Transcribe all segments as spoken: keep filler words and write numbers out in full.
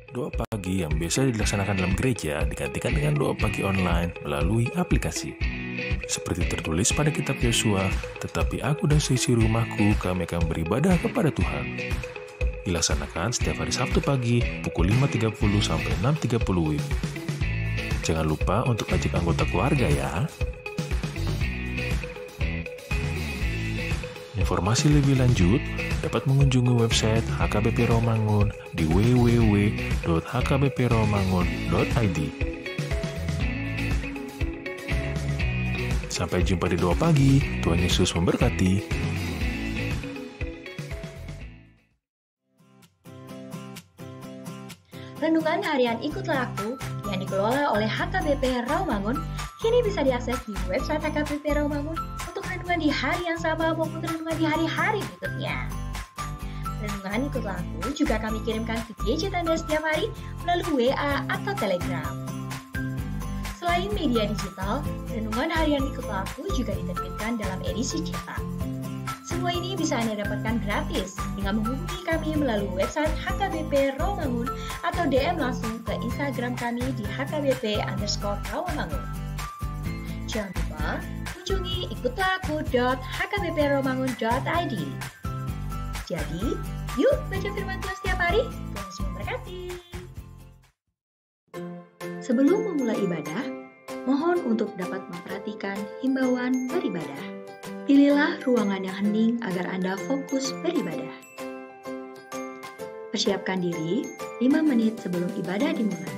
Doa pagi yang biasa dilaksanakan dalam gereja digantikan dengan doa pagi online melalui aplikasi. Seperti tertulis pada kitab Yosua, "Tetapi aku dan seisi rumahku, kami akan beribadah kepada Tuhan." Dilaksanakan setiap hari Sabtu pagi pukul lima tiga puluh sampai enam tiga puluh W I B. Jangan lupa untuk ajak anggota keluarga ya. Informasi lebih lanjut dapat mengunjungi website H K B P Rawamangun di w w w dot h k b p rawamangun dot i d. Sampai jumpa di Doa Pagi. Tuhan Yesus memberkati. Renungan harian Ikutlah Aku yang dikelola oleh H K B P Rawamangun kini bisa diakses di website H K B P Rawamangun untuk renungan di hari yang sama maupun renungan di hari-hari berikutnya. Renungan Ikutlah Aku juga kami kirimkan via gadget Anda setiap hari melalui W A atau Telegram. Selain media digital, renungan harian Ikutlah Aku juga diterbitkan dalam edisi cetak. Semua ini bisa Anda dapatkan gratis dengan menghubungi kami melalui website H K B P Rawamangun atau D M langsung ke Instagram kami di H K B P underscore Rawamangun. Jangan lupa kunjungi ikutlah aku dot h k b p rawamangun dot i d. Jadi, yuk baca firman Tuhan setiap hari. Tuhan Yesus memberkati. Sebelum memulai ibadah, mohon untuk dapat memperhatikan himbauan beribadah. Pilihlah ruangan yang hening agar Anda fokus beribadah. Persiapkan diri lima menit sebelum ibadah dimulai.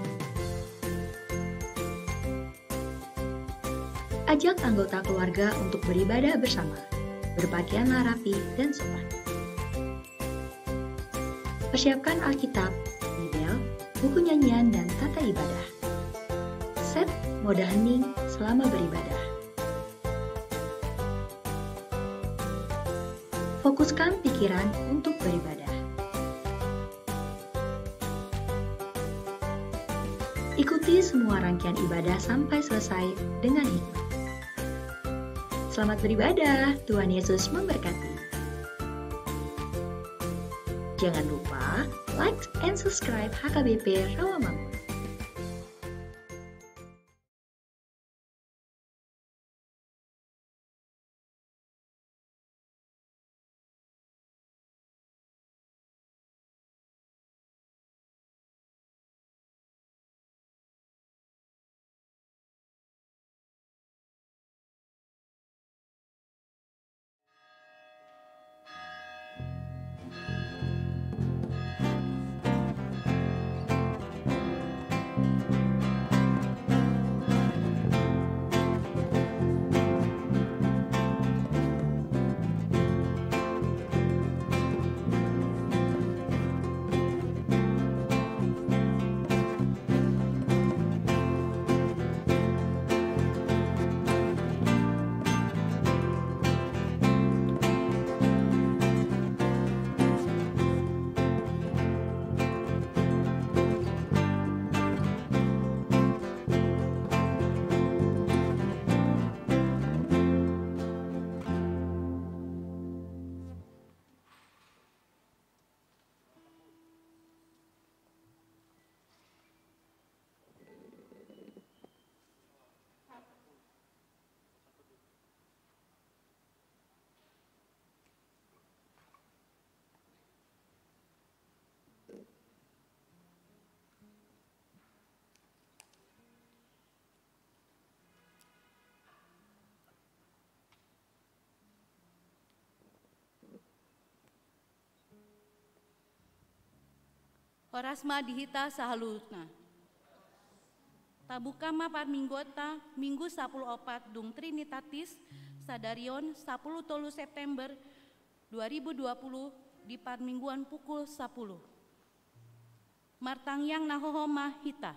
Ajak anggota keluarga untuk beribadah bersama. Berpakaianlah rapi dan sopan. Persiapkan Alkitab, Bibel, buku nyanyian, dan tata ibadah. Set mode hening selama beribadah. Fokuskan pikiran untuk beribadah. Ikuti semua rangkaian ibadah sampai selesai dengan hikmat. Selamat beribadah, Tuhan Yesus memberkati. Jangan lupa like and subscribe H K B P Rawamangun. Horas ma di hita saluhutna. Tabuka ma parmingguonta, Minggu sampulu opat dung Trinitatis, sadari on sampulu tolu September dua ribu dua puluh, di parmingguan pukul sampulu. Martangiang na hohom ma hita.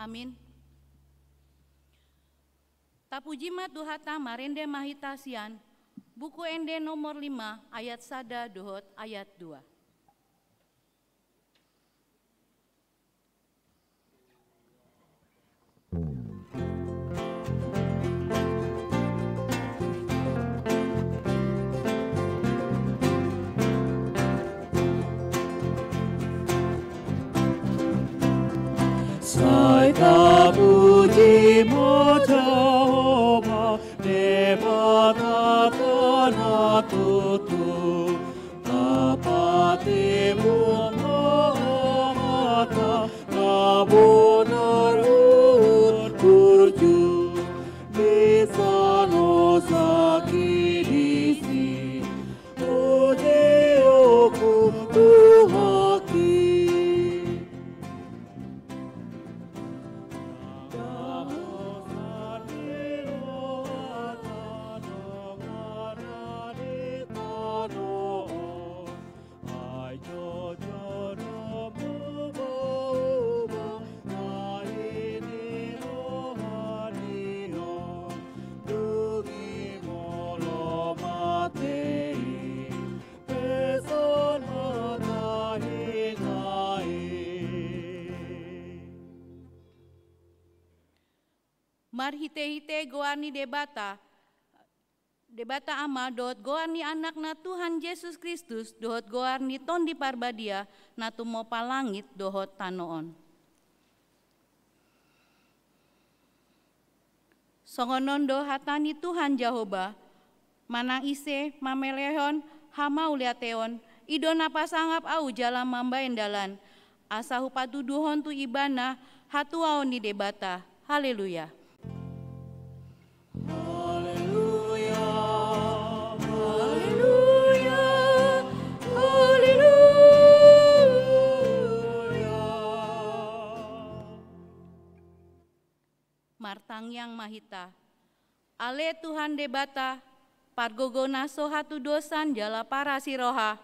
Amin. Tapuji ma Tuhanta, marende ma hita sian Buku Ende nomor lima, ayat sada dohot ayat dua. Sai tapuji ma Jahowa, Debata na tutu, na patimbul ma hata, na bonar huhut burju, disalosa ki disi, puji oku Tuhanki. Marhitehite goar ni Debata, Debata Ama, dohot goar ni Anakna Tuhan Jesus Kristus, dohot goar ni Tondi Parbadia, na tumompa langit dohot tano on. Songon on do hata ni Tuhan Jahowa: Manang ise mamelehon hamauliateon, i do na pasangap Ahu jala mambahen dalan, asa hupatuduhon tu ibana hatuaon ni Debata. Haleluya. Haleluya, haleluya, haleluya. Martangiang ma hita. Ale Tuhan Debata, pargogo na so hatudosan jala parasi roha,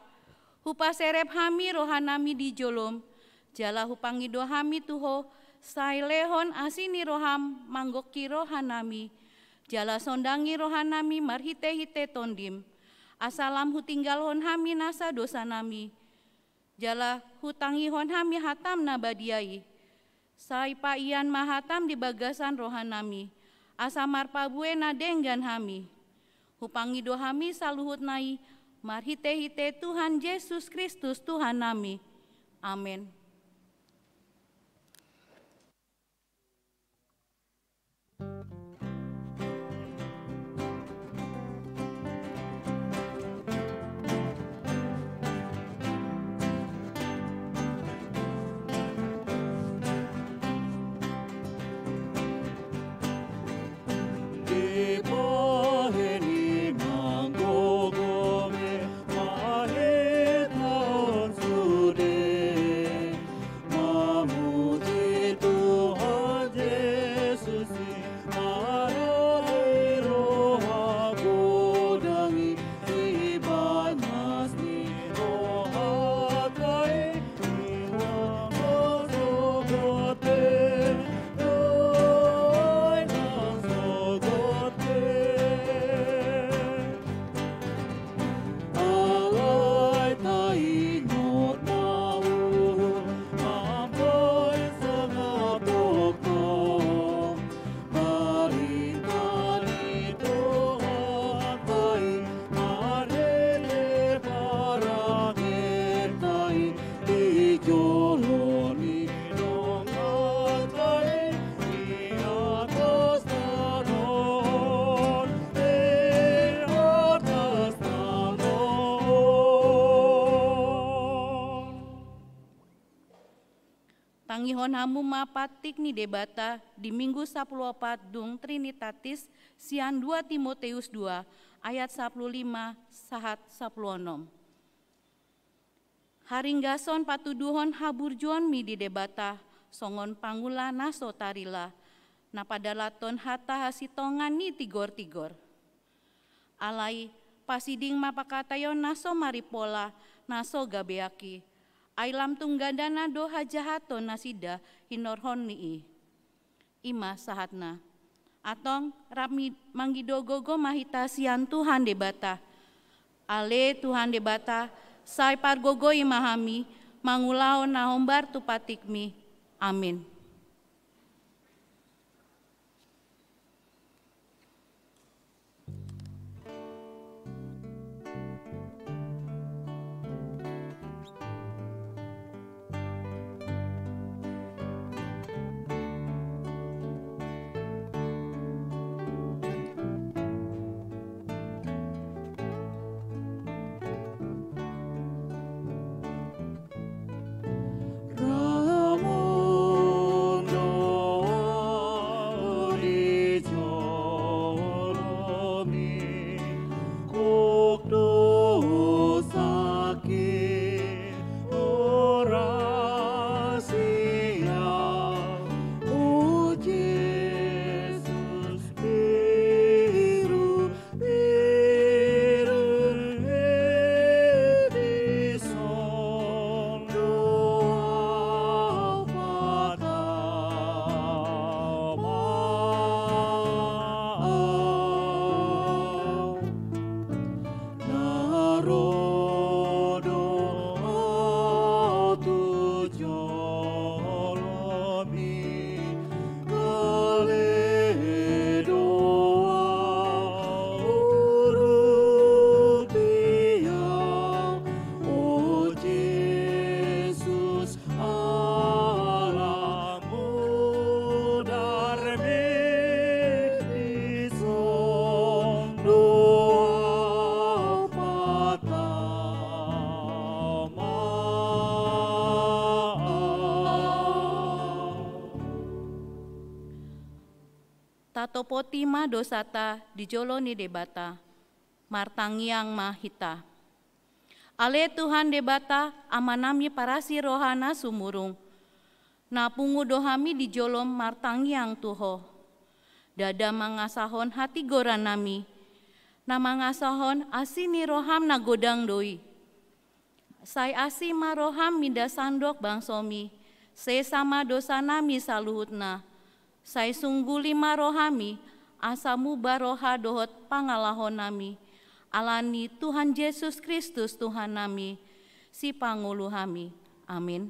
hupaserep hami rohanami di jolom, jala hupangido hami tu Ho, sai lehon asi ni roham manggongki rohanami, jala sondangi rohanami marhitehite Tondim, asa lam hutinggalhon hami nasa dosanami, jala hutangihon hami hatam na badia i. Sai paian ma hatam di bagasan rohanami, asa marparbue na denggan hami. Hupangido hami saluhutna i marhitehite Tuhan Jesus Kristus Tuhannami. Amen. Dibahen i manggogo be ma hita on sude, mamuji Tuhan Jesus i, marari roha godang i, sibaen las ni rohanta i, iwa ma sogot be, dohot na sogot be. Alai taingot ma uhum, mambahen sangap tongtong, parintah ni Tuhanta i, marende parangenta i, di jolo ni dongan ta i, di atas tano on, di atas tano on. Tangihon hamu ma pantik ni Debata di Minggu sapuluh opat dung Trinitatis, sian dua Timoteus dua ayat sapuluh lima sahat sapuluh onom. Haringgason patuduhon haburjuonmi di Debata, songon pangula na so tarila, na padalathon hata hasintongan ni tigor-tigor. Alai, pasiding ma pangkataion na so marimpola, na so gabeak i, ai lam tung gandana do hajahaton nasida hinorhonni i. I ma sahatna. Antong rap mi-, manggido gogo ma hita sian Tuhan Debata. Ale Tuhan Debata, sai pargogoi ma hami, mangulahon na hombar tu patikmi. Amin. Tatopoti ma dosanta di jolo ni Debata. Martangiang ma hita. Ale Tuhan Debata, Amanami parasi roha na sumurung, na pungu do hami di jolom martangiang tu Ho. Ndada mangasahon hatigorannami, na mangasahon asi ni roham na godang do i. Sai asi ma roham minda sandok bangsomi, sesa ma dosanami saluhutna. Sai sungguli ma rohami, asa muba roha dohot pangalahonami. Ala ni Tuhan Jesus Kristus Tuhannami, Sipangolu hami. Amin.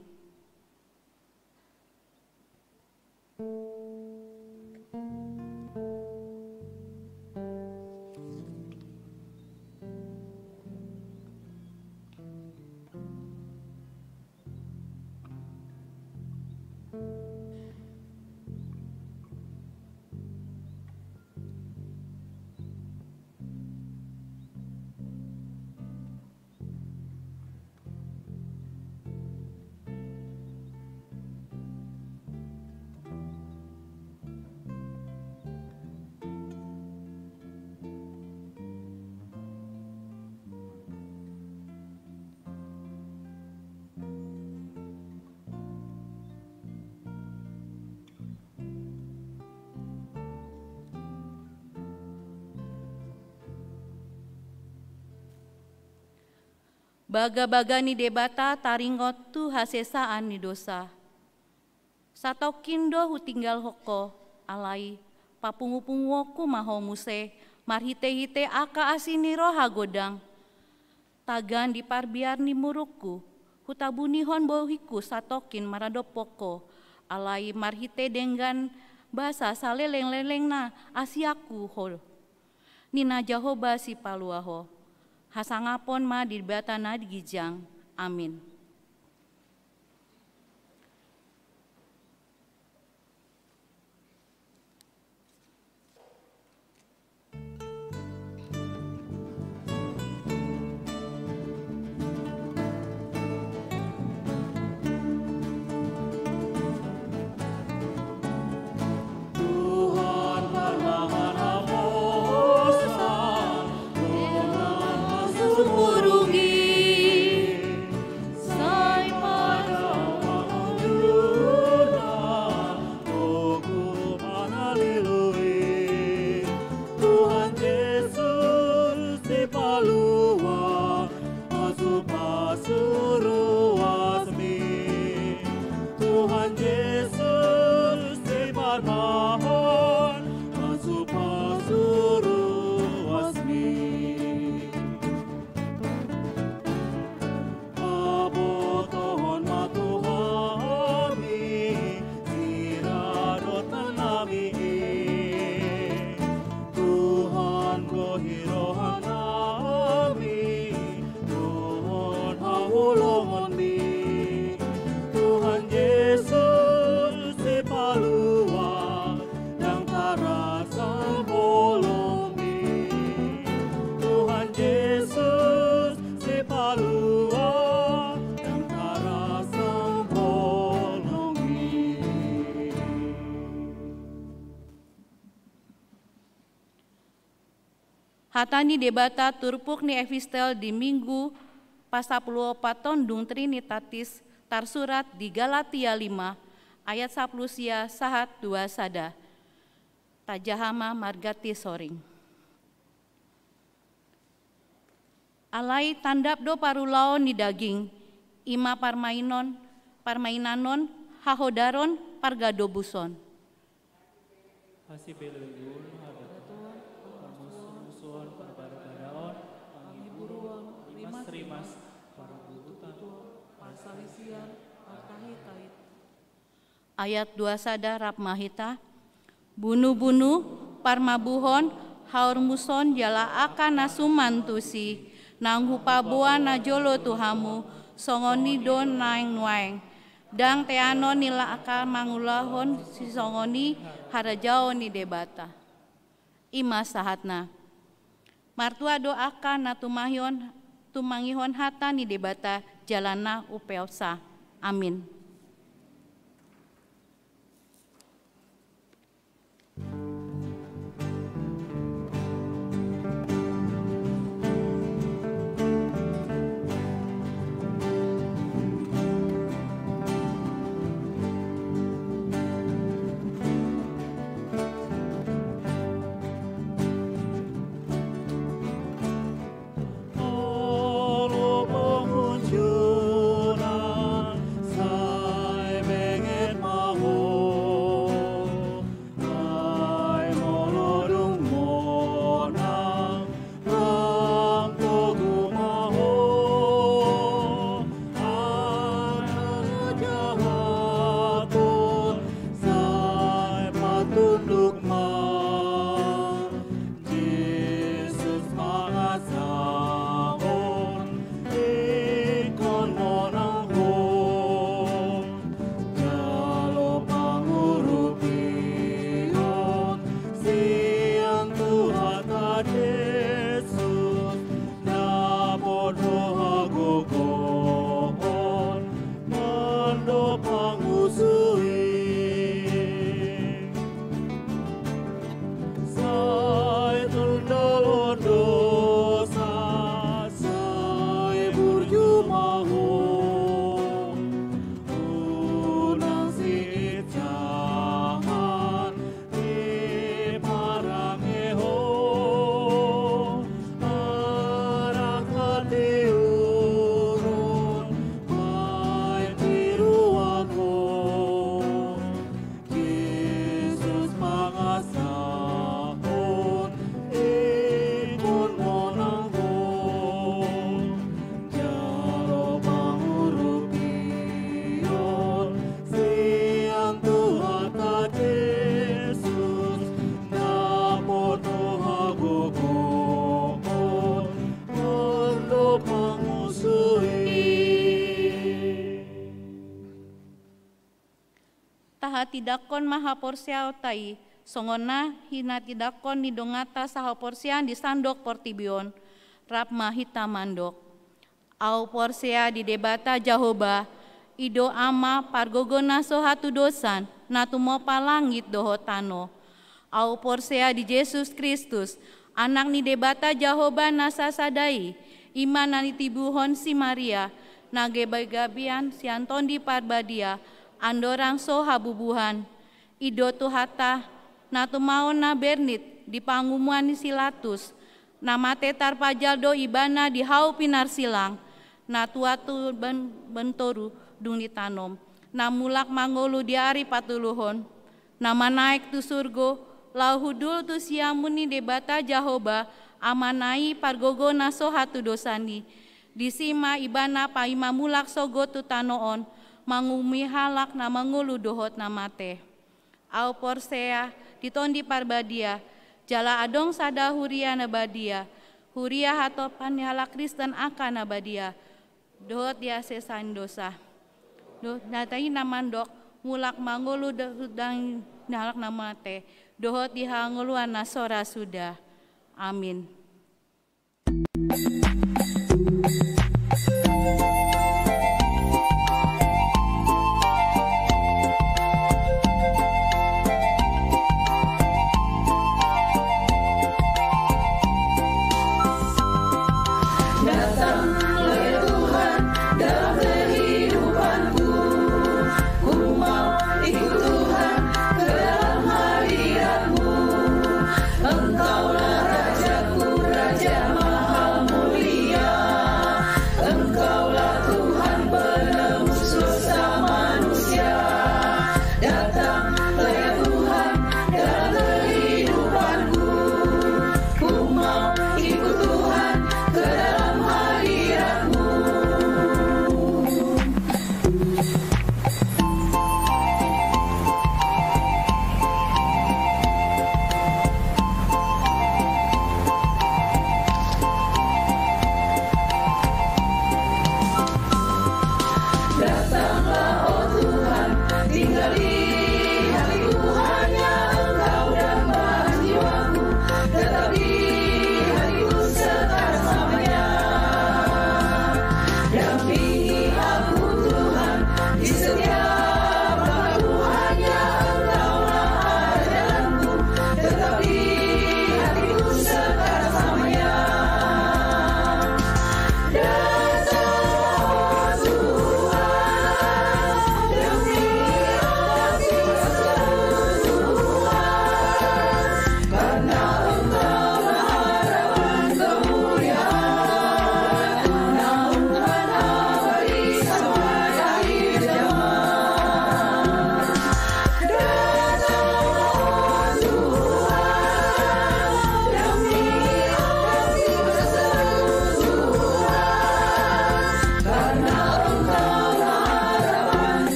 Bagabaga ni Debata taringot tu hasesaan ni dosa. Satongkin do hutinggalhon Ho, alai papungupunguonku ma Ho muse, marhitehite angka asi ni roha godang. Tagan di parbiar ni murukku, hutabunihon bohingku satongkin maradophon Ho, alai marhite denggan basa salelenglelengna asianku Ho. Ninna Jahowa Sipalua Ho. Hasangapon ma di Debata na ginjang. Amin. Tuhan parmahan haposan, Tuhan sumurung i. Pasupasu ruasmi. Pabotohon ma tu hami siradotan nami i. Tuhan, gohi roha nami, dohot haholongonmi. Tuhan Jesus, Sipalua, ndang tarasam holongmi. Tuhan Jesus, Sipalua, ndang tarasam holongmi. Hata ni Debata turpuk ni epistel di Minggu pasampulu opat on dung Trinitatis tarsurat di Galatia lima ayat sampulu sia sahat dua sada. Tajaha ma marganti soring. Alai tandap do parulaon ni daging, i ma parmainon, parmainanon, hahodaron, pargadobuson. Hasibelebeleon, habatahon, parmusuhmusuhon, parbadabadaon, pangiburuon, rimasrimas, parbututon, parsalisian, angka hita i. Ayat dua sada rap ma hita. Bunubunu, parmabuhon, haormuson jala angka na suman tusi, naung hupaboa najolo tu hamu, songon i do naeng nuaeng. Ndang teanon ni angka mangulahon sisongon i harajaon ni Debata. I ma sahatna. Martua do angka na tumangihon, tumangihon hata ni Debata jala na umpeopsa. Amin. Molo pangunjunan sai benget ma ho, ai molo dung monang ndang togu ma ho. Angka na jahat on sai patunduk ma. Jesus mangasahon ingkon monang ho. Jalo pangurupion sian Tuhanta Jesus, dapot ho hagogoon mandok pangusu i. Sai tundalhon dosa, sai burju ma ho. Unang siinsahan diparange ho. Arang hatiuron baen tiruan ho. Jesus mangasahon ingkon monang ho. Jalo pangurupion sian Tuhanta Jesus, dapot ho hagogoon mandok pangusu i. Tahatindangkon ma haporseaonta i, songon na hinatindangkon ni donganta sahaporseaon di sandok portibi on. Rap ma hita mandok. Ahu porsea di Debata Jahowa, i do Ama pargogo na so hatudosan, na tumompa langit dohot tano. Ahu porsea di Jesus Kristus, Anak ni Debata Jahowa na sasada i, i ma na nitibuhon si Maria, na gabegabean sian Tondi Parbadia, andorang so habubuhan. I do Tuhanta, na tumaon na bernit di pangumuan ni si Latus, na mate tarpajal do Ibana di hau pinarsilang, na tuat tu ban-, bantoru dung ditanom, na mulak mangolu di ari patoluhon. Na manaek tu surgo, laho hundul tu siamun ni Debata Jahowa, Amana i pargogo na so hatudosan i. Disi ma Ibana paima mulak sogot tu tano on, manguhumi halak na mangolu dohot na mate. Ahu porsea di Tondi Parbadia, jala adong sada huria na badia, huria hatopan ni halak Kristen angka na badia, dohot di hasesaon dosa. Dohot na i na mandok, mulak mangolu do-, dang ni halak na mate, dohot di hangoluan na so ra suda. Amin. Datanglah ya Tuhan dalam kehidupanku. Ku mau ikut Tuhan ke dalam hadirat-Mu. Engkaulah Rajaku,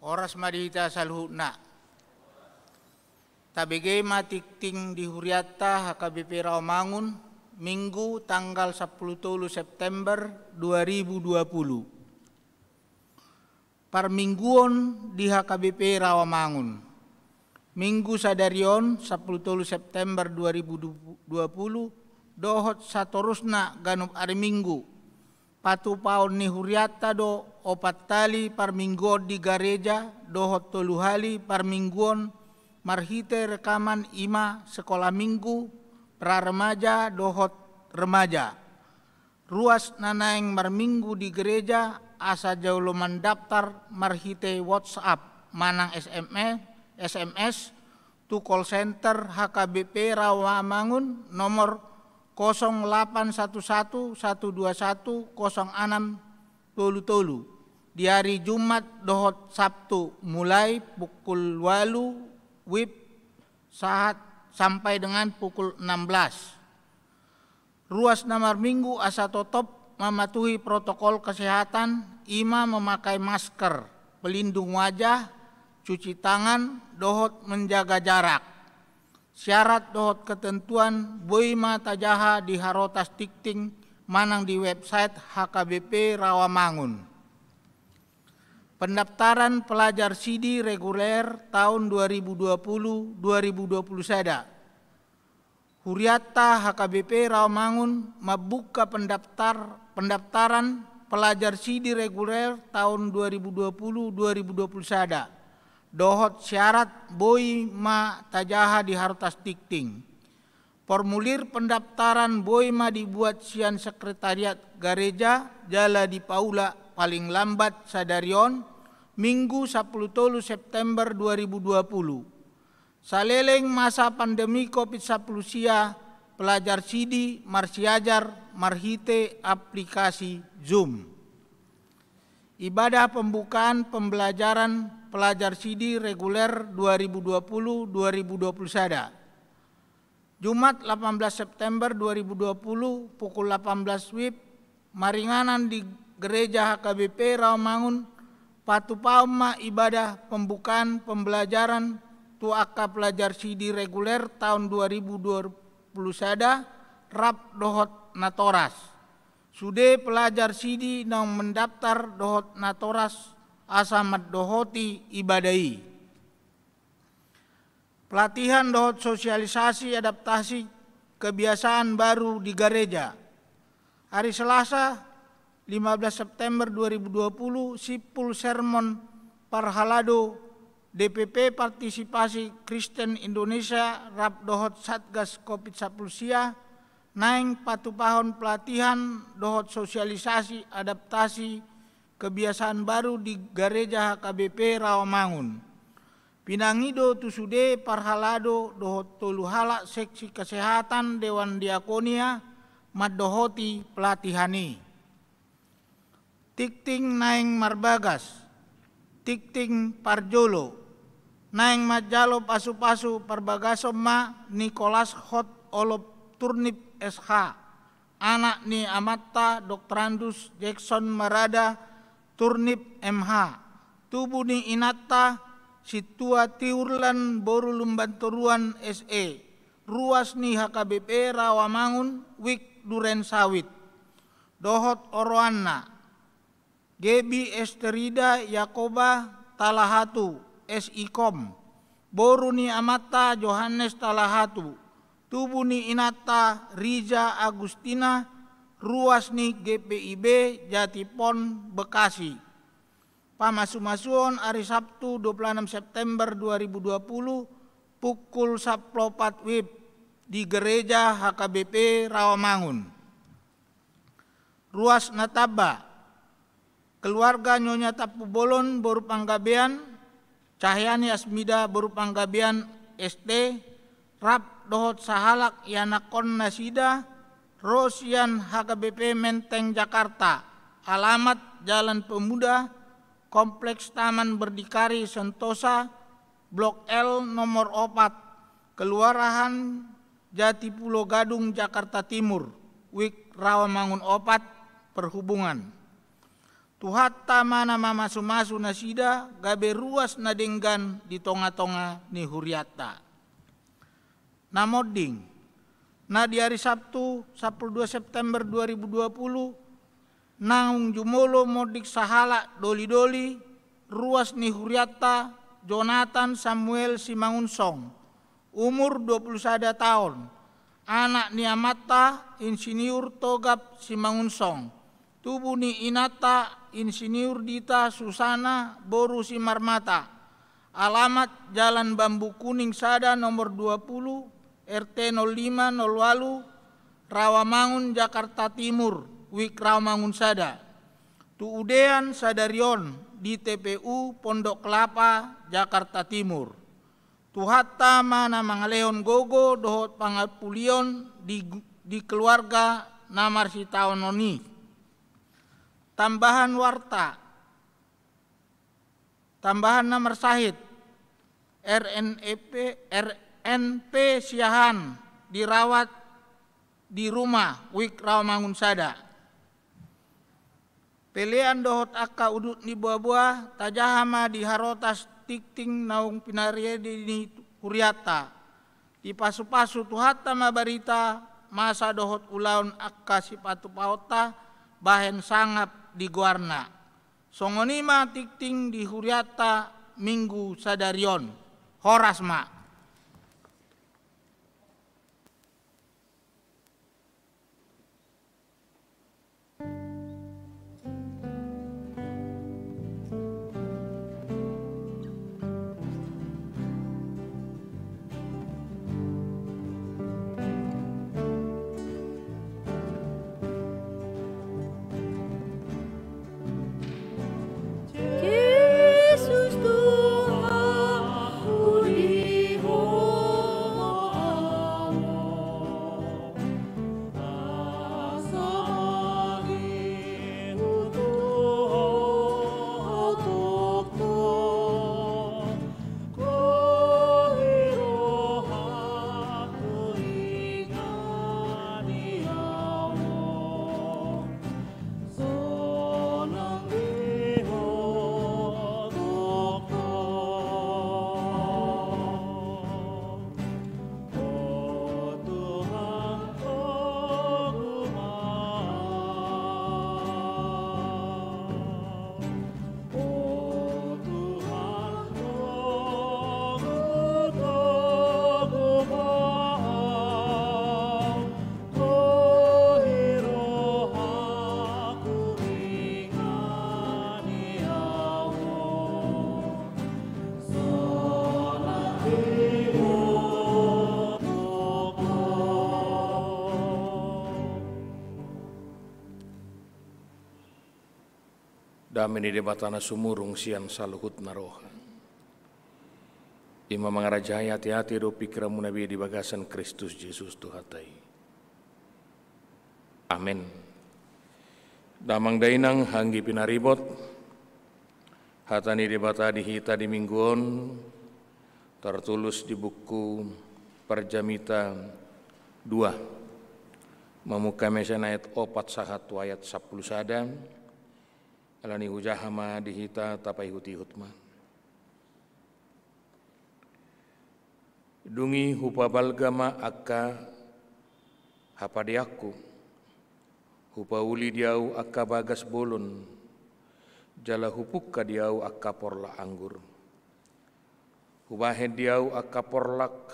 Horas ma di hita saluhutna. Tabege ma tingting di hurianta H K B P Rawamangun, Minggu tanggal sampulu tolu September dua ribu dua puluh. Parmingguon di H K B P Rawamangun. Minggu sadari on, sampulu tolu September dua ribu dua puluh, dohot satorusna ganup ari Minggu. Patupaon ni hurianta do opat hali parmingguon di gareja, dohot tolu hali parmingguon marhite rekaman, i ma sekolah minggu, pra remaja dohot remaja. Ruas na naeng marminggu di gareja asa jolo mandaftar marhite WhatsApp manang S M S, S M S tu call center H K B P Rawamangun nomor kosong lapan satu satu satu dua satu kosong enam tolu tolu di ari Jumat dohot Sabtu, mulai pukul walu WIB sahat sampai dengan pukul enam belas. Ruas na marminggu asa totop mamatuhi protokol kesehatan, i ma memakai masker, pelindung wajah, cuci tangan, dohot menjaga jarak. Syarat dohot ketentuan boi ma tajaha di harotas tingting manang di website H K B P Rawamangun. Pendaftaran pelajar sidi reguler taon dua ribu dua puluh dua ribu dua puluh sada. Hurianta H K B P Rawamangun mambuka pendaftar, pendaftaran pelajar sidi reguler taon dua ribu dua puluh dua ribu dua puluh sada. Dohot syarat boi ma tajaha di harotas tingting. Formulir pendaftaran boi ma dibuat sian sekretariat gareja jala dipaula paling lambat sadari on, Minggu sampulu tolu September dua ribu dua puluh. Saleleng masa pandemi covid sampulu sia, pelajar sidi marsiajar marhite aplikasi Zoom. Ibadah pembukaan pembelajaran pelajar sidi reguler dua ribu dua puluh dua ribu dua puluh sada. Jumat lapan belas September dua ribu dua puluh, pukul lapan belas WIB, maringanan di Gereja H K B P Rawamangun, patupaon ma ibadah pembukaan pembelajaran tu angka pelajar sidi reguler taon dua ribu dua puluh sada, rap dohot natoras. Sude pelajar sidi naung mendaftar dohot natoras asa mandohoti ibadah i. Pelatihan dohot sosialisasi adaptasi kebiasaan baru di gareja. Hari Selasa, lima belas September dua ribu dua puluh, simpul sermon parhalado D P P Partisipasi Kristen Indonesia rap dohot Satgas covid sampulu sia, naeng patupahon pelatihan dohot sosialisasi adaptasi kebiasaan baru di Gareja H K B P Rawamangun. Pinangido tu sude parhalado dohot tolu halak seksi kesehatan Dewan Diakonia mandohoti pelatihan i. Tingting naeng marbagas, tingting parjolo, naeng manjalo pasupasu parbagason ma Nicholas Hot Olop Turnip S H, anak ni amanta Doktorandus Jackson Marada Turnip M H, tubu ni inanta Sintua Tiurlan boru Lumbantoruan S E, ruas ni H K B P Rawamangun, Wik Duren Sawit, dohot oroanna, Gebi Esterida Yakoba Talahatu, S I Kom, boru ni amanta Johannes Talahatu, tubu ni inanta Riza Agustina, ruas ni G P I B Jatipon, Bekasi. Pamasumasuon ari Sabtu dua puluh enam September dua ribu dua puluh, pukul sampulu opat WIB di Gereja H K B P Rawamangun. Ruas na tamba, keluarga Nyonya Tampubolon boru Panggabean, Cahyani Asmida boru Panggabean S T, rap dohot sahalak ianakhon nasida, ro sian H K B P Menteng Jakarta, alamat Jalan Pemuda, Kompleks Taman Berdikari Sentosa, Blok L nomor opat, Kelurahan Jatipulo Gadung, Jakarta Timur, Wik Rawamangun opat, Perhubungan. Tuhanta ma na mamasumasu nasida gabe ruas na denggan di tongatonga ni hurianta. Na monding, na di ari Sabtu, sampulu dua September dua ribu dua puluh, naung jumolo monding sahalak dolidoli, ruas ni hurianta, Jonathan Samuel Simangunsong, umur dua puluh sada taon, anak ni amanta Insinyur Togab Simangunsong, tubu ni inanta Insinyur Dita Susana boru Simarmata, alamat Jalan Bambu Kuning sada nomor dua puluh, R T nol lima nol walu, Rawamangun, Jakarta Timur, Wik Rawamangun sada. Tu udean sadari on di T P U Pondok Kelapa, Jakarta Timur. Tuhanta ma na mangalehon gogo dohot pangampulion di, di keluarga na marsitaonon i. Tambahan warta, tambahan na marsahit, R N P, R N P Siahaan dirawat di rumah, Wik Rawamangun sada. Pelean dohot angka udut ni boaboa tajaha ma di harotas tingting naung pinarade ni hurianta. Dipasupasu Tuhanta ma barita, masa dohot ulaon angka sipatupaonta bahen sangap di goarna. Songon i ma tingting di hurianta Minggu sadari on. Horas ma. Dame ni Debata na sumurung sian saluhutna roha, i ma mangarajai ateate dohot pingkiranmuna be di bagasan Kristus Jesus Tuhanta i. Amen. Damang dainang, anggi pinaribot, hata ni Debata di hita di Minggu on tartulis di buku Parjamita dua, mamungka ma sian ayat opat sahat tu ayat sampulu sada. Alani hujaha ma di hita, tapaihutihut ma. Dung i hupabalga ma angka hapadeanku, hupauli di ahu angka bagas bolon, jala hupungka di ahu angka porlak anggur. Hubahen di ahu angka porlak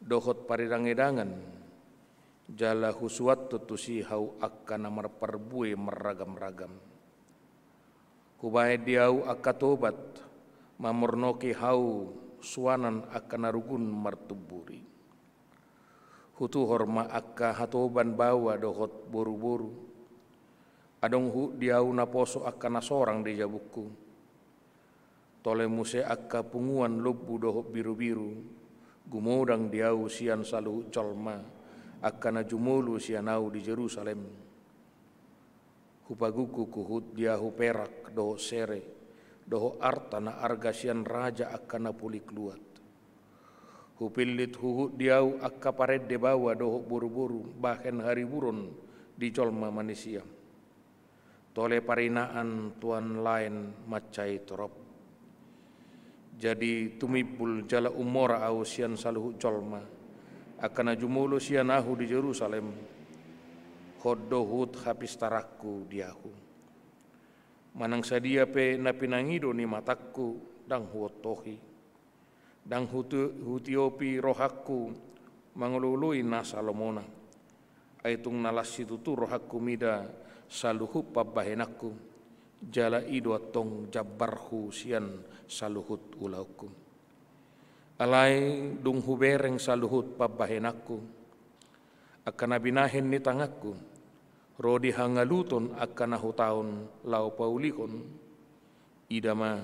dohot paridangedangan, jala husuanhon tusi ahu angka na marparbue marragamragam. Hubahen di ahu angka tobat, mamornoki ahu suanan angka na rugun martumburi. Hutuhor ma angka hatoban baoa dohot boruboru. Adong huhut di ahu naposo angka na sorang di jabungku. Tole muse angka punguan lombu dohot birubiru, gumodang di ahu sian saluhut jolma angka na jumolo sian ahu di Jerusalem. Hupagukguk huhut di ahu perak dohot sere, dohot arta na arga sian raja angka na pulik luat. Hupillit huhut di ahu angka parende baoa dohot boruboru bahen hariburon di jolma manisia. Tole parinaan tuan laen mansai torop. Jadi tumimbul jala umora ahu sian saluhut jolma, angka na jumolo sian ahu di Jerusalem, hot do huhut hapistaranku di ahu. Manang sadia pe na pinangido ni matangku ndang huontohi. Ndang huti-, hutiopi rohangku mangolooloi nasa lomona. Ai tung na las situtu rohangku mida saluhut pambahenanku, jala i do antong jambarhu sian saluhut ulaonku. Alai dung hubereng saluhut pambahenanku, angka na binahen ni tanganku, ro di hangaluton angka na hutaon laho paulihon, ida ma,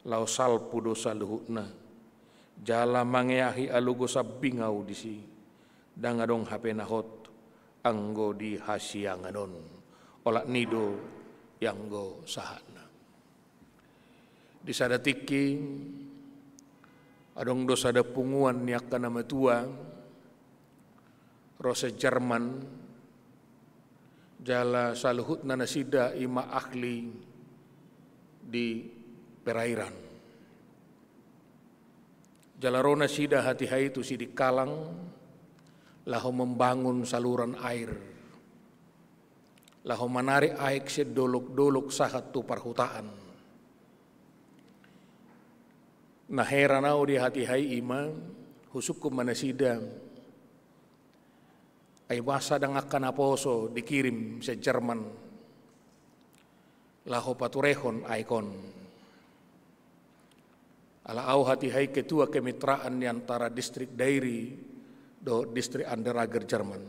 laho salpu do saluhutna. Jala mangeahi alogo sambing ahu disi, ndang adong hape na hot anggo di hasiangan on. Olat ni do ianggo sahatna. Di sada tingki, adong do sada punguan ni angka na matua, ro sian Jerman, jala saluhutna nasida i ma ahli di perairan. Jala ro nasida hatiha i tu Sidikalang, laho membangun saluran air, laho manarik aek sian dolok-dolok sahat tu parhutaan. Na heran ahu di hatiha i i ma, husungkun ma nasida, ai boasa ndang angka naposo dikirim sian Jerman laho paturehon aek on. Ala ahu hatiha i ketua kemitraan ni antara distrik Dairi dohot distrik Unterager Jerman.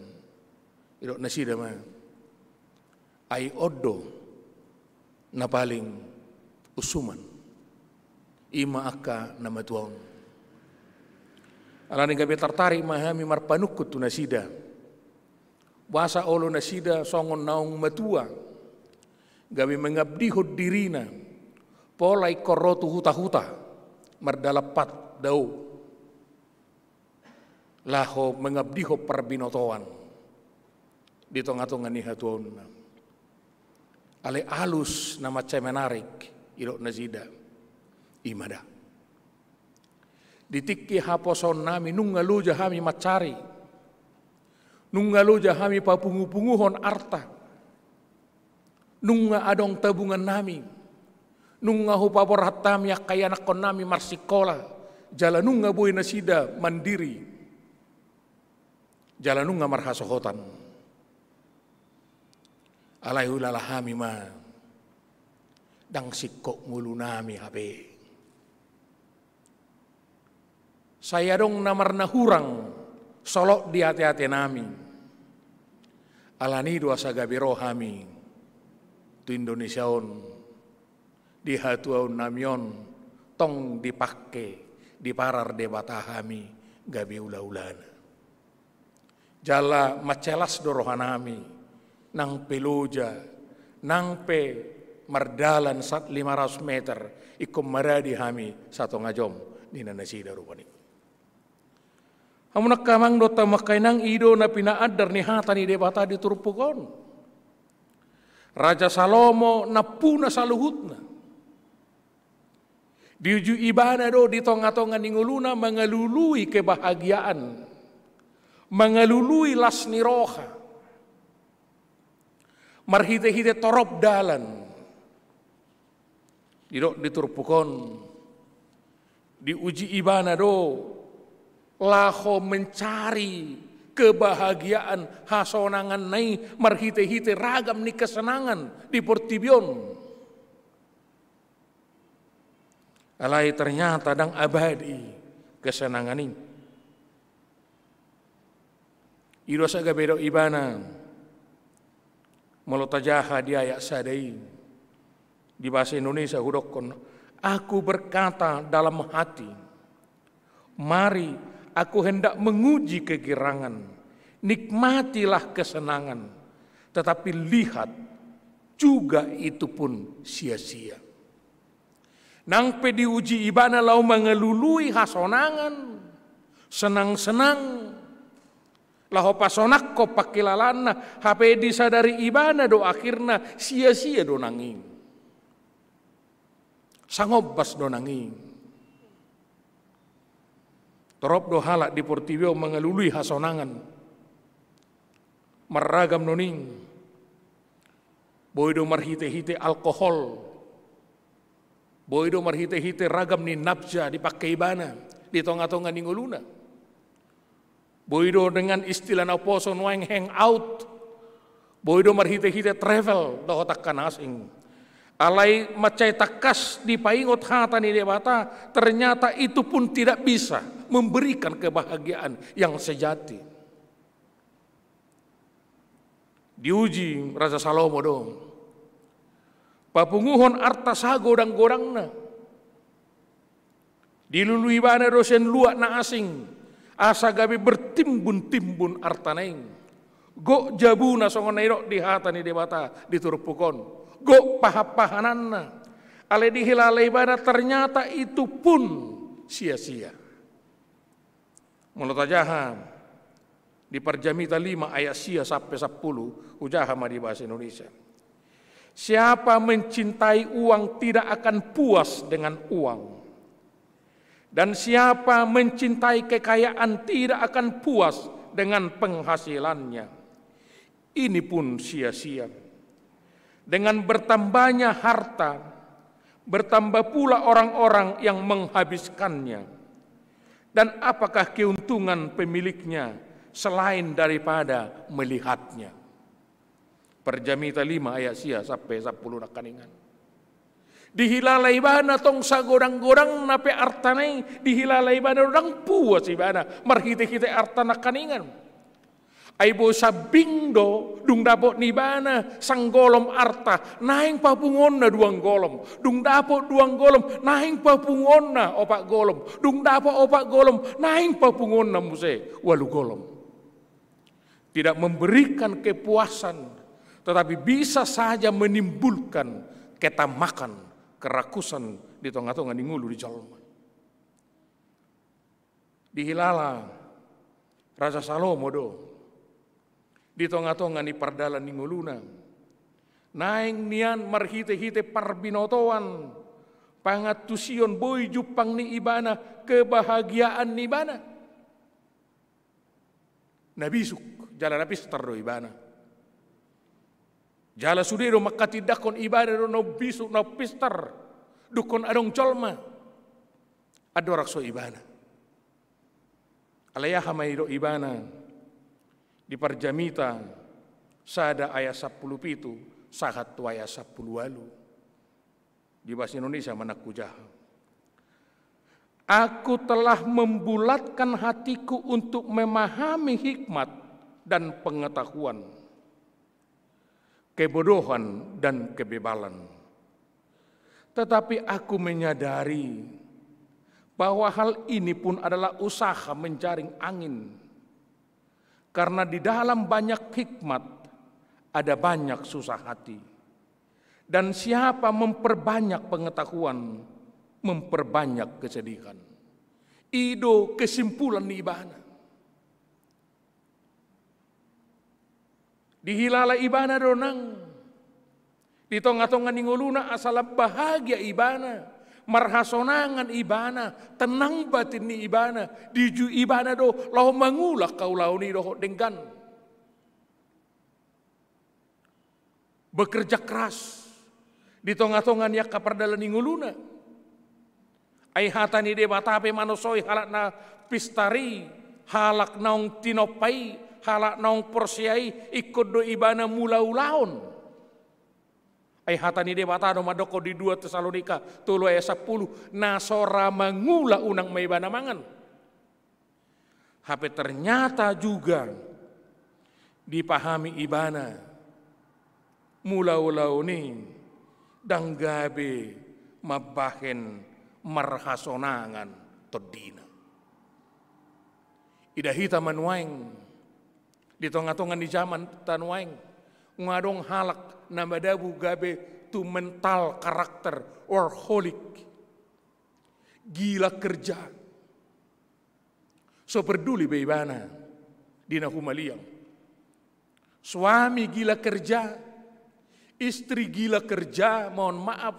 Didok nasida ma, ai on do na paling usuman, i ma angka na matua on. Alani gabe tartarik ma hami marpanungkun tu nasida. Boasa olo nasida songon naung matua, gabe mengabdihon dirina, pola ingkon ro tu huta-huta, mardalan pat dao, laho mengabdihon parbinotoan di tonga-tonga ni hatuaonna. Alai alus na mansai menarik, didok nasida, i ma da. Di tingki haposoonnami nunga loja hami mansari, nunga loja hami papungu-punguhon arta, nunga adong tabungannami, nunga hupaborhat hami angka ianakkonnami marsikola, jala nunga boi nasida mandiri, jala nunga marhasohotan. Alai huilala hami ma, ndang singkop ngolunami hape. Sai adong na marnahurang solot di ate-atenami. Alani do asa gabe ro hami tu Indonesia on, di hatuaonnami on, tong dipangke, diparar Debata hami gabe ula-ulana. Jala mansai las do rohanami, nang pe loja, nang pe mardalan sahat lima ratus meter, ingkon maradi hami satonga jom, ninna nasida rupani. Hamu angka amang dohot hamu angka inang, i do na pinaandar ni hata ni Debata di turpuk on. Raja Salomo nampuna saluhutna. Diuji ibana do di tonga-tonga ni ngoluna mangalului kebahagiaan, mangalului las ni roha. Marhite-hite torop dalan. Didok di turpuk on, diuji ibana do laho mencari kebahagiaan, hasonanganna i marhite-hite ragam ni kesenangan di portibi on. Alai ternyata ndang abadi kesenangan i. I do asa gabe didok ibana, molo tajaha di ayat sada i, di bahasa Indonesia hudokkon, "Aku berkata dalam hati, 'Mari, aku hendak menguji kegirangan, nikmatilah kesenangan, tetapi lihat, juga itu pun sia-sia.'" Nang pe diuji ibana laho mangalului hasonangan, senang-senang, Laho pasonangkon pangkilalaanna, hape disadari ibana do akhirna sia-sia do nang i. Sangombas do nang i. Torop do halak di portibi on mangalului hasonangan. Marragam do nang i. Boi do marhite-hite alkohol. Boi do marhite-hite ragam ni nafsa dipangke ibana di tonga-tonga ni ngoluna. Boi do dengan istilah na poso nuaeng hang out. Boi do marhite-hite travel dohot angka na asing. Alai mansai tangkas dipaingot hata ni Debata, ternyata itu pun tidak bisa memberikan kebahagiaan yang sejati. Diuji Raja Salomo do. Papunguhon arta sagodang-godangna. Dilului ibana do sian luat na asing, asa gabe bertimbun-timbun artana i. Gok jabuna songon na nidok di hata ni Debata di turpuk on. Gok pahan-pahananna. Alai dihilala ibana ternyata itu pun sia-sia. Molo tajaha di Parjamita lima ayat sia sampe sampulu, hujaha ma di bahasa Indonesia. Siapa mencintai uang tidak akan puas dengan uang. Dan siapa mencintai kekayaan tidak akan puas dengan penghasilannya. Ini pun sia-sia. Dengan bertambahnya harta, bertambah pula orang-orang yang menghabiskannya. Dan apakah keuntungan pemiliknya selain daripada melihatnya? Parjamita lima ayat sia sampe sampulu nangkaningan. Dihilala ibana tong sagodang-godangna pe artana i, dihilala ibana do ndang puas ibana marhite-hite arta nangkaningan. Ai boi sambing do, dung dapot ni ibana sanggolom arta, naeng papunguonna duanggolom. Dung dapot duanggolom, naeng papunguonna opat golom. Dung dapot opat golom, naeng papunguonna muse ualu golom. Tidak memberikan kepuasan, tetapi bisa saja menimbulkan ketamakan, kerakusan di tonga-tonga ni ngolu ni jolma. Dihilala Raja Salomo do di tonga-tonga ni pardalan ni ngoluna. Naeng nian marhite-hite parbinotoan, pangantusion, boi jumpang ni ibana kebahagiaan ni ibana. Na bisuk jala na pistar do ibana. Jala sude do mangkatindangkon ibana do na bisuk na pistar. Dungkon adong jolma andorang so ibana. Alai aha ma nidok ibana di Parjamita sada ayat sampulu pitu sahat tu ayat sampulu ualu. Di bahasa Indonesia ma nang hujaha. Aku telah membulatkan hatiku untuk memahami hikmat dan pengetahuan, kebodohan dan kebebalan. Tetapi aku menyadari bahwa hal ini pun adalah usaha menjaring angin. Karena di dalam banyak hikmat ada banyak susah hati. Dan siapa memperbanyak pengetahuan, memperbanyak kesedihan. I do kesimpulan ni ibana. Dihilala ibana do nang di tonga-tonga ni ngoluna asa lam bahagia ibana, marhasonangan ibana, tenang batin ni ibana, diuji ibana do laho mangula haulaon i dohot denggan. Bekerja keras di tonga-tonga ni angka pardalan ni ngoluna. Ai hata ni Debata pe manosoi halak na pistar i, halak naung tinompa i, halak naung porsea i, ingkon do ibana mulaulaon. Ai hata ni Debata do mandokkon di dua Tesalonika tolu ayat sampulu, na so ra mangula unang ma ibana mangan. Hape ternyata juga dipahami ibana mulaulaon i ndang gabe mambahen marhasonangan tondina. Ida hita ma nuaeng di tonga-tonga ni jamanta nuaeng, nga adong halak na madabu gabe tu mental karakter workaholic, gila kerja. So perduli be ibana Di na humaliang, suami gila kerja, istri gila kerja, mohon maaf,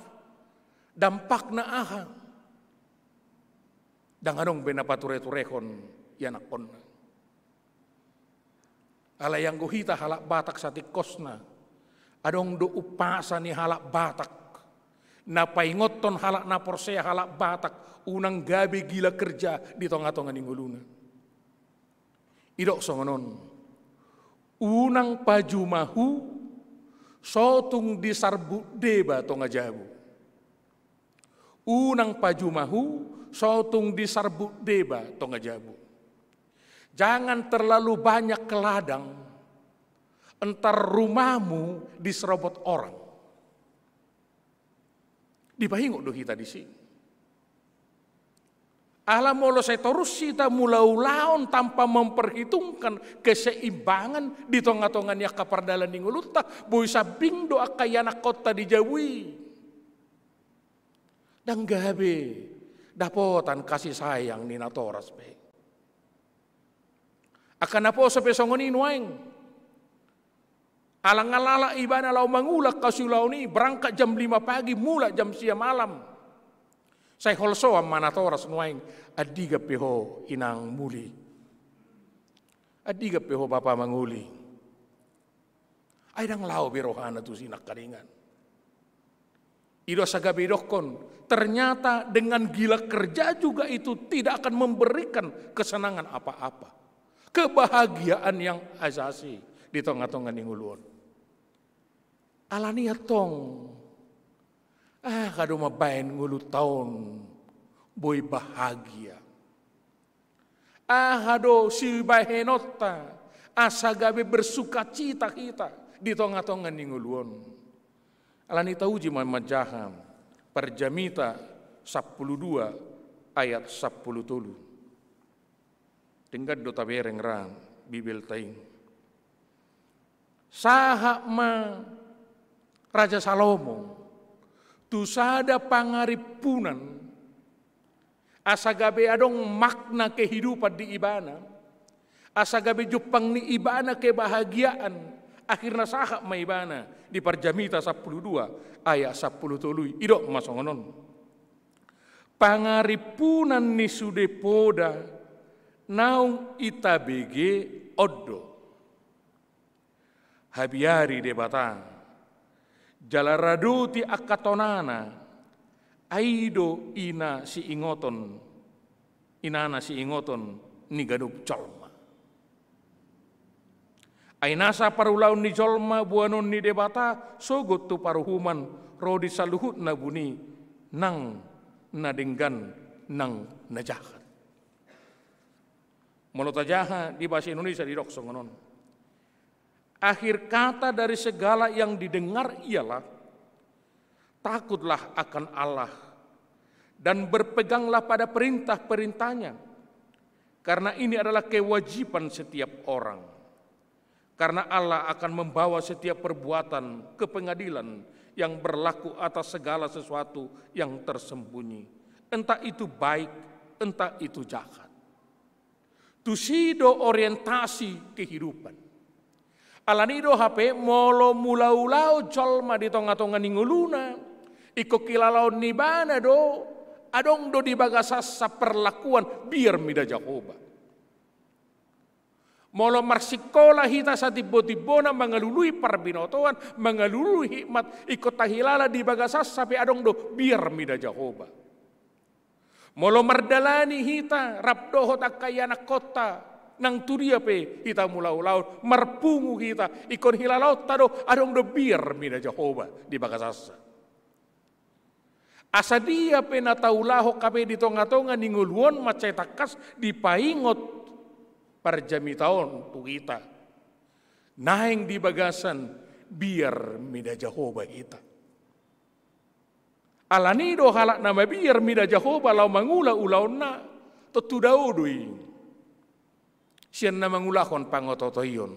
dampakna aha? Ndang adong be na patureturehon ianakhonna. Alai anggo hita halak Batak satingkosna, adong do umpasa ni halak Batak na paingothon halak na porsea halak Batak, unang gabe gila kerja di tongatonga ni ngoluna. Didok songon on: Unang pajumahu, so tung disarbut deba tonga jabu. Unang pajumahu, so tung disarbut deba tonga jabu. Jangan terlalu banyak ke ladang, ntar rumahmu diserobot orang. Dipaingot do hita disi. Ala molo sai torus hita mulaulaon tanpa memperhitungkan keseimbangan di tongatonga ni angka pardalan ni ngolunta, boi sambing do angka ianakhonta di jabu i. Ndang gabe dapotan kasih sayang ni natoras be. Angka naposo pe songon i nuaeng. Alang-alang ibana laho mangula angka siulaon i, berangkat jam lima pagi, mulak jam sia malam. Sai holsoan ma natoras nuaeng: Andigan pe ho inang muli? Andigan pe ho bapa mangoli? Ai ndang laho be rohana tusi nangkaningan. I do asa gabe didokkon, ternyata dengan gila kerja juga itu tidak akan memberikan kesenangan apa-apa, kebahagiaan yang asasi di tongatonga ni ngolu on. Alani i antong, aha do mambahen ngolunta on boi bahagia? Aha do sibahenonta asa gabe bersukacita hita di tongatonga ni ngolu on? Alani i tauji ma manjaha Parjamita sampulu dua ayat sampulu tolu. Denggan do tabereng ra Bibelta i. Sahat ma Raja Salomo tu sada pangarimpunan, asa gabe adong makna kehidupan di ibana, asa gabe jumpang ni ibana kebahagiaan, akhirna sahat ma ibana di Parjamita sampulu dua ayat sampulu tolu i, didok ma songon on: Pangarimpunan ni sude poda naung itabege on do: Habiari Debata, jala radoti angka tonana, ai do ina siingoton, inana siingoton ni ganup jolma. Ai nasa parulaon ni jolma boanon ni Debata sogot tu paruhuman ro di saluhut na buni, nang na denggan nang na jahat. Molo tajaha di bahasa Indonesia didok songon on: Akhir kata dari segala yang didengar ialah, takutlah akan Allah dan berpeganglah pada perintah-perintahnya, karena ini adalah kewajiban setiap orang. Karena Allah akan membawa setiap perbuatan ke pengadilan yang berlaku atas segala sesuatu yang tersembunyi, entah itu baik, entah itu jahat. Tusi do orientasi kehidupan. Alani i do hape molo mulaulaon jolma di tongatonga ni ngoluna, ingkon hilalaon ni ibana do, adong do di bagasansa perlakuan biar mida Jahowa. Molo marsingkola hita satimbotimbona mangalului parbinotoan, mangalului hikmat, ingkon tahilala di bagasansa pe adong do biar mida Jahowa. Molo mardalani hita rap dohot angka ianakhonta, nang tu dia pe hita mulaulaon, marpungu hita, ingkon hilalaonta do adong do biar mida Jahowa di bagasansa. Asa dia pe na taulahon hape di tongatonga ni ngolu on mansai tangkas dipaingot Parjamita on tu hita. Naeng di bagasan biar mida Jahowa hita. Alani i do halak na mabiar mida Jahowa laho mangula ulaonna, tontu dao do i sian na mangulahon pangototoion.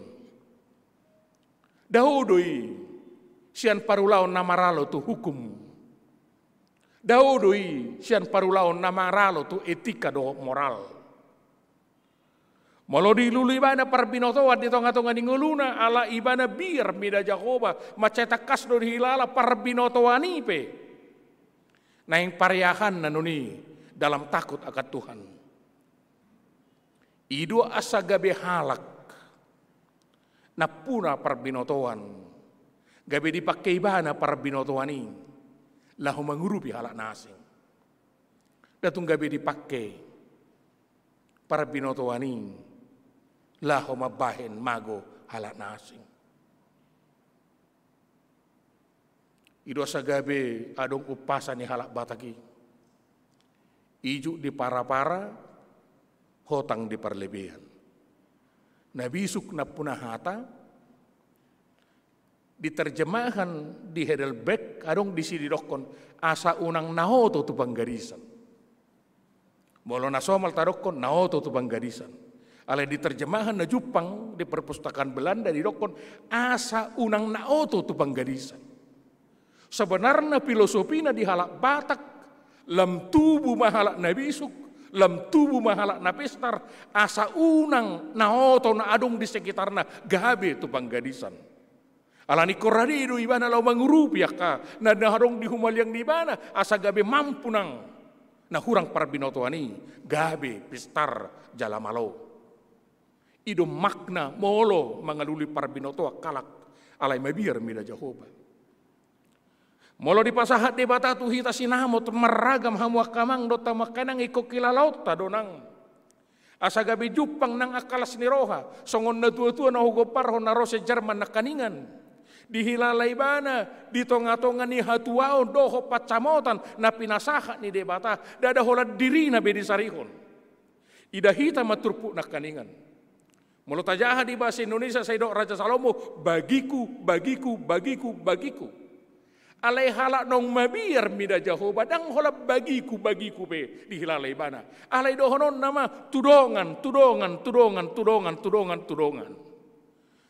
Dao do i sian parulaon na maralo tu hukum. Dao do i sian parulaon na maralo tu etika dohot moral. Molo dilului ibana parbinotoan di tonga-tonga ni ngoluna, ala ibana biar mida Jahowa, mansai tangkas do dihilala parbinotoan i pe. Naeng pareahanna non i dalam takut akan Tuhan. I do asa gabe halak nampuna parbinotoan, gabe dipangke ibana parbinotoan i laho mangurupi halak na asing. Nda tung gabe dipangke parbinotoan i laho mambahen mago halak na asing. I do asa gabe adong umpasa ni halak Batak i. Ijuk di para-para, hotang di parlebean. Na bisuk nampuna hata, diterjemahkan di Heidelberg, adong disi didokkon, asa unang na oto tu panggadisan. Molo na somal tadokkon, na oto tu panggadisan. Alai diterjemahkan na jumpang di perpustakaan Belanda didokkon, asa unang na oto tu panggadisan. Sebenarna filosofina di halak Batak, lam tubu ma halak na bisuk, lam tubu ma halak na pistar, asa unang na oto na adong di sekitarna gabe tu panggadisan. Ala ni ingkon rade do ibana laho mangurupi angka na, na adong di humaliang ni ibana, asa gabe mampu nang na hurang parbinotoan i gabe pistar jala malo. I do makna molo mangalului parbinotoan halak, alai mabiar mida Jahowa. Molo dipasahat Debata tu hita sinamot marragam, hamu angka amang dohot hamu angka inang, ingkon hilalaonta do nang. Asa gabe jumpang nang angka las ni roha, songon natua-tua na hugomparhon na ro sian Jerman nangkaningan. Dihilala ibana di tonga-tonga ni hatuaon dohot pansamotan na pinasahat ni Debata, ndada holan dirina be disarihon. Ida hita ma turpuk nangkaningan. Molo tajaha di bahasa Indonesia, sai didok Raja Salomo, bagiku, bagiku, bagiku, bagiku. Alai halak naung mabiar mida Jahowa, ndang holan bagiku, bagiku be dihilala ibana. Alai dohononna ma tu dongan, tu dongan, tu dongan, tu dongan, tu dongan, tu dongan.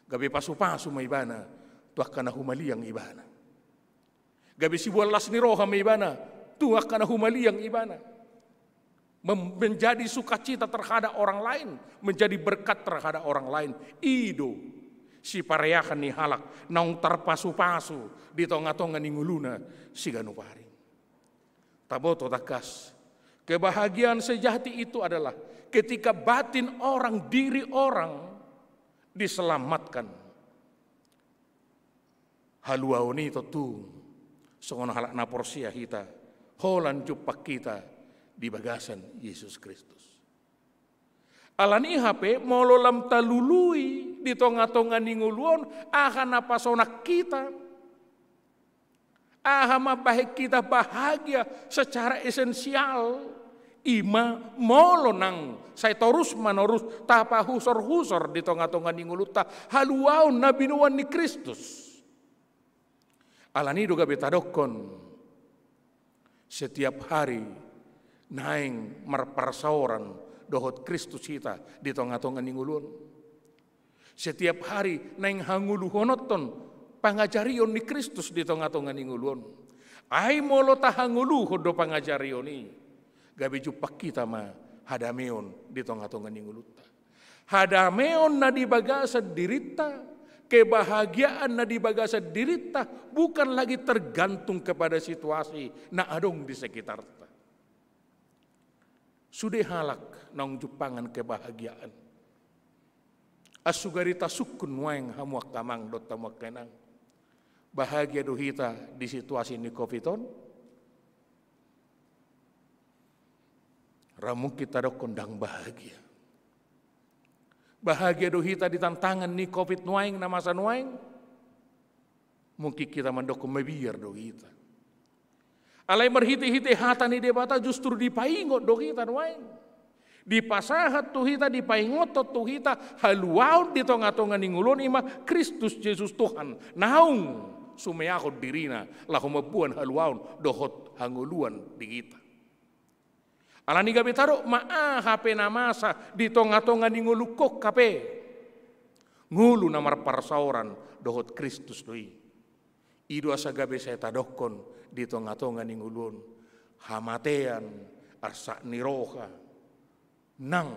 Gabe pasu-pasu ma ibana tu angka na humaliang ibana. Gabe siboan las ni roha ma ibana tu angka na humaliang ibana. Mem-, menjadi sukacita terhadap orang lain, menjadi berkat terhadap orang lain. I do sipareahan ni halak naung tarpasu-pasu di tonga-tonga ni ngoluna siganup ari. Taboto tangkas, kebahagiaan sejati itu adalah ketika batin orang, diri orang diselamatkan. Haluaon i tontu songon halak na porsea hita, holan jumpang hita di bagasan Jesus Kristus. Ala ni i hape, molo lam talului di tonga-tonga ni ngolu on, aha na pasonang hita, aha mambahen hita bahagia secara esensial, i ma molo nang sai torus-manorus tapahusor-husor di tonga-tonga ni ngolunta haluaon na binoan ni Kristus. Ala ni i do gabe tadokkon, setiap hari naeng marparsaoran dohot Kristus hita di tonga-tonga ni ngolu on. Setiap hari naeng hangoluhononton pangajarion ni Kristus di tonga-tonga ni ngolu on. Ai molo tahangoluhon do pangajarion i, gabe jumpang hita ma hadameon di tonga-tonga ni ngolunta. Hadameon na di bagasan dirinta, kebahagiaan na di bagasan dirinta, bukan lagi tergantung kepada situasi na adong di sekitarta. Sude halak naung jumpangan kebahagiaan. Asa sugari tasungkun nuaeng hamu angka amang dohot hamu angka inang. Bahagia do hita di situasi ni covid on? Ra mungkin tadokkon ndang bahagia. Bahagia do hita di tantangan ni covid nuaeng na masa nuaeng? Mungkin hita mandokkon mabiar do hita. Alai marhite-hite hata ni Debata justru dipaingot do hita nuaeng. Dipasahat tu hita, dipaingothon tu hita haluaon di tonga-tonga ni ngolu on, i ma Kristus Jesus Tuhan naung sumeahon dirina laho mamboan haluaon dohot hangoluan di hita. Ala ni i gabe tadok ma aha pe na masa di tonga-tonga ni ngolungkon hape, ngolu na marparsaoran dohot Kristus do i. I do asa gabe sai tadokkon di tonga-tonga ni ngolu on, hamatean, arsak ni roha, nang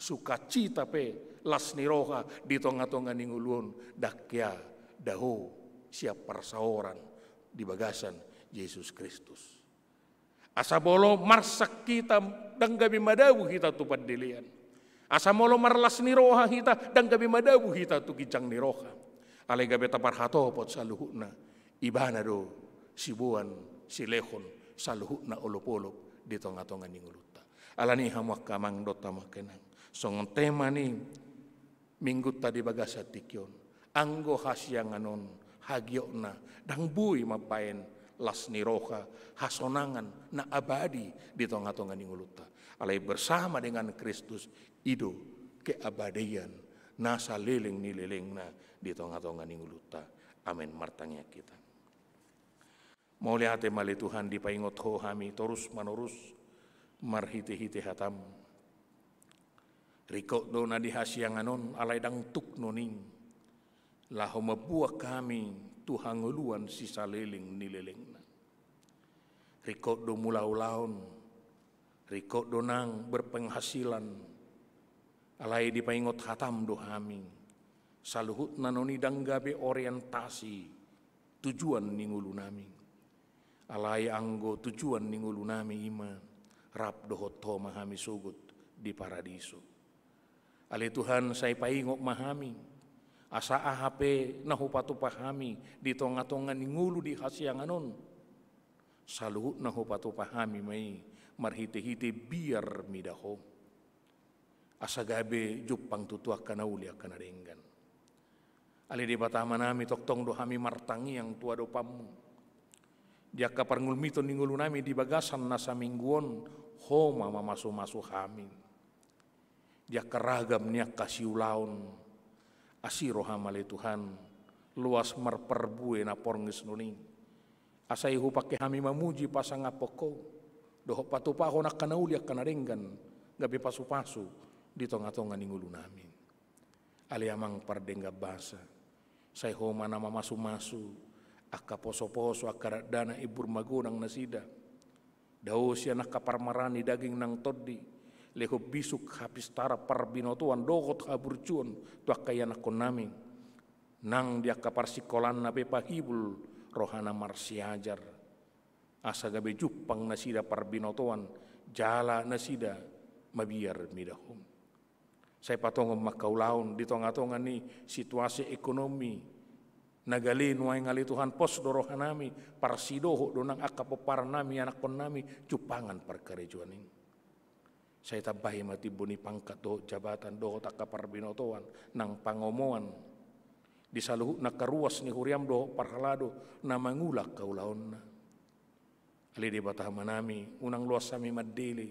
sukacita pe las ni roha di tonga-tonga ni ngolu on, ndang hea dao sian parsaoran di bagasan Jesus Kristus. Asa molo marsak hita, ndang gabe madabu hita tu pandelean. Asa molo marlas ni roha hita, ndang gabe madabu hita tu ginjang ni roha. Alai gabe taparhatopot saluhutna, Ibana do siboan, silehon saluhutna olop-olop di tonga-tonga ni ngolunta. Alani i hamu angka amang dohot hamu angka inang, songon tema ni minggunta di bagasan tingki on, anggo hasiangan on hagiotna ndang boi mambahen las ni roha, hasonangan na abadi di tonga-tonga ni ngolunta. Alai bersama dengan Kristus, i do keabadian na saleleng ni lelengna di tonga-tonga ni ngolunta. Amen. Martangiang hita. Mauliate ma ale Tuhan, dipaingot Ho hami torus-manorus marhite-hite hataM. Ringkot do na di hasiangan on, alai ndang tuk nuaeng, laho mambuat hami tu hangoluan sisaleleng ni lelengna. Ringkot do mula ulaon, ringkot do nang berpenghasilan, alai dipaingot hataM do hami. Saluhutna nuaeng i ndang gabe orientasi tujuan ni ngolunami. Alai anggo tujuan ni ngolunami i ma rap dohot Ho ma hami sogot di paradiso. Ale Tuhan, sai paingot ma hami, asa aha pe na hupatupa hami di tonga-tonga ni ngolu di hasiangan on, saluhutna hupatupa hami ma i marhite-hite biar mida Ho. Asa gabe jumpang tutu angka na uli angka na denggan. Ale Debata Amanami, tongtong do hami martangiang tu adopanMu. Di angka parngulmiton ni ngolunami di bagasan na saminggu on, Ho ma mamasu-masu hami. Di angka ragam ni angka siulaon, asi rohaM ale Tuhan, loas marparbue na porngis nuaeng i. Asa i hupangke hami mamuji pasangaphon Ho, dohot patupahon angka na uli angka na denggan, gabe pasu-pasu di tonga-tonga ni ngolunami. Ale Amang pardenggan basa, sai Ho ma na mamasu-masu angka poso-poso, angka dakdanak imbur magodang nasida. Dao sian angka parmaraan ni daging nang tondi, lehon bisuk hapistaran parbinotoan dohot haburjuon tu angka ianakkonnami. Nang di angka parsingkolaanna pe pahibul rohana marsiajar. Asa gabe jumpang nasida parbinotoan, jala nasida mabiar mida Ho. Sai patongon ma angka ulaon di tonga-tonga ni situasi ekonomi na gale nuaeng ale Tuhan, pos do rohanami, parsidohot do nang angka pomparan nami, anakkon nami, jumpangan parkarejoan i. Sai tambai ma timbo ni pangkat dohot jabatan dohot angka parbinotoan nang pangomoan di saluhutna angka ruas ni huriaM dohot parhalado na mangula angka ulaonna. Ale Debata Amanami, unang loas hami mandele